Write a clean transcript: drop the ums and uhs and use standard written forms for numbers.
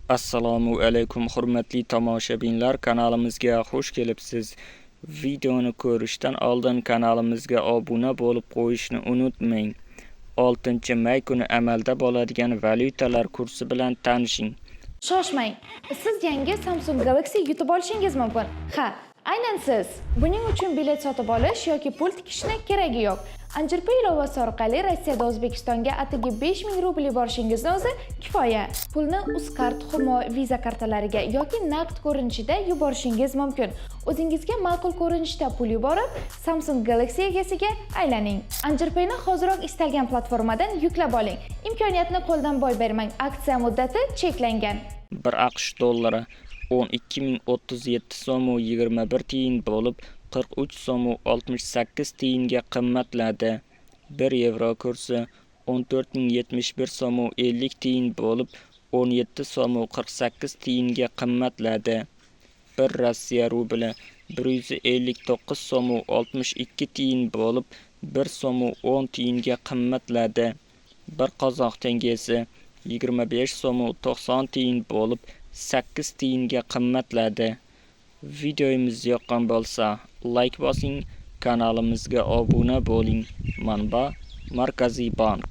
Assalomu alaykum, hurmatli tomoshabinlar, kanalimizga xush kelibsiz. Videoni ko'rishdan oldin kanalimizga obuna bo'lib qo'yishni unutmang. 6-may kuni amalda bo'ladigan valyutalar kursi bilan tanishing. Shoshmang. Siz yangi Samsung Galaxy yutib olishingiz mumkin. Ha, aynan siz. Buning uchun bilet sotib olish yoki pul tikishni keragi yo'q. Anjirpay ilovasi orqali Rossiyada O'zbekistonga atigi 5000 rubl yuborishingizni o'zi kifoya. Pulni Uzcard, Humo, Visa kartalariga yoki naqd ko'rinishida yuborishingiz mumkin. O'zingizga ma'qul ko'rinishda pul yuborib, Samsung Galaxy egasiga aylaning. Anjirpayni hoziroq istalgan platformadan yuklab oling. Imkoniyatni qo'ldan boy bermang. Aksiya muddati cheklangan. 1 AQSh dollari 12 037 so'm 21 tiyin bo'lib, 43 so'm 68 tiyinga qimmatladi. 1 yevro kursi 14 071 so'm 50 tiyin bo'lib, 17 so'm 48 tiyinga qimmatladi. 1 Rossiya rubli 159 so'm 62 tiyin bo'lib, 1 so'm 10 tiyinga qimmatladi. 1 qozoq tengesi 25 so'm 90 tiyin bo'lib, 8 tiyinga qimmatladi. Videomiz yoqqan bo'lsa, layk bosing, kanalimizga obuna bo'ling. Manba: Markaziy bank.